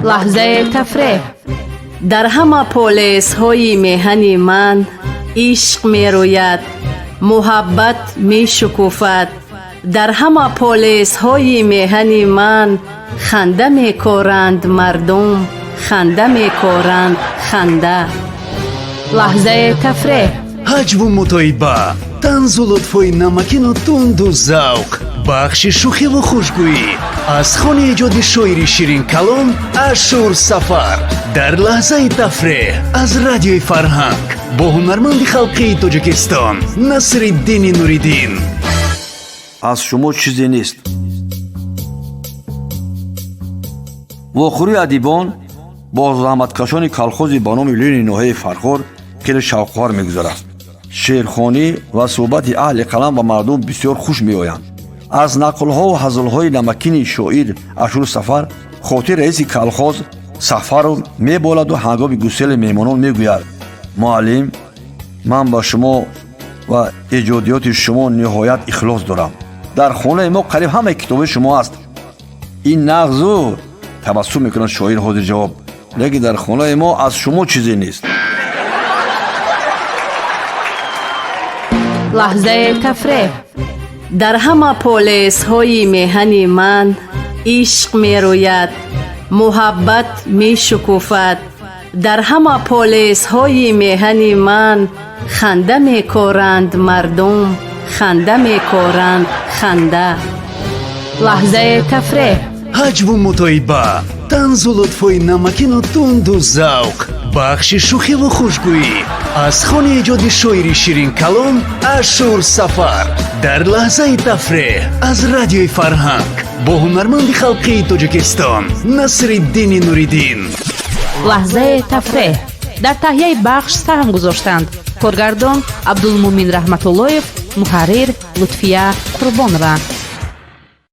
Лаҳзаи тафреҳ. Дар ҳама полесҳои меҳани ман ишқ мерӯяд, муҳаббат мешукуфад. Дар ҳама полесҳои меҳани ман ханда мекоранд мардум, ханда мекоранд, ханда. Лаҳзаи тафреҳ. Ҳаҷву мутоиба, танзу лутфҳои намакину тунду завқ, бахши шӯхиву хушгӯӣ аз хони эҷоди шоири ширинкалом Ашур Сафар дар лаҳзаи тафреҳ аз Радиои Фарҳанг бо ҳунарманди халқии Тоҷикистон Насриддини Нуриддин. Аз шумо чизе нест. Вохӯрии адибон бо заҳматкашони колхози ба номи Ленин ноҳияи Фархор хеле шавқовар мегузарад. Шеърхонӣ ва суҳбати аҳли қалам ба мардум бисёр хуш меоянд. Аз нақлҳову ҳазлҳои намакини шоир Ашур Сафар хотир раиси колхоз Сафаров меболаду ҳангоми гусели меҳмонон мегӯяд: «Муаллим, ман ба шумо ва эҷодиёти шумо ниҳоят ихлос дорам. Дар хонаи мо қариб ҳамаи китобҳои шумо аст». «Ин нағзу», табассум мекунад шоир ҳозирҷавоб, «лекин дар хонаи мо аз шумо чизе нест». Лаҳзаи тафреҳ. Дар ҳама полесҳои меҳани ман ишқ мерӯяд, муҳаббат мешукуфад. Дар ҳама полесҳои меҳани ман ханда мекоранд мардум, ханда мекоранд, ханда. Лаҳзаи тафреҳ. Ҳаҷву мутоиба, танзу лутфҳои намакину тунду завқ, бахши шӯхиву хушгӯӣ аз хони эҷоди шоири ширинкалом Ашур Сафар дар лаҳзаи тафреҳ аз Радиои Фарҳанг бо ҳунарманди халқии Тоҷикистон Насриддини Нуриддин. Лаҳзаи тафреҳ. Дар таҳияи бахш саҳм гузоштанд коргардон Абдулмумин Раҳматуллоев, муҳаррир Лутфия Қурбонова.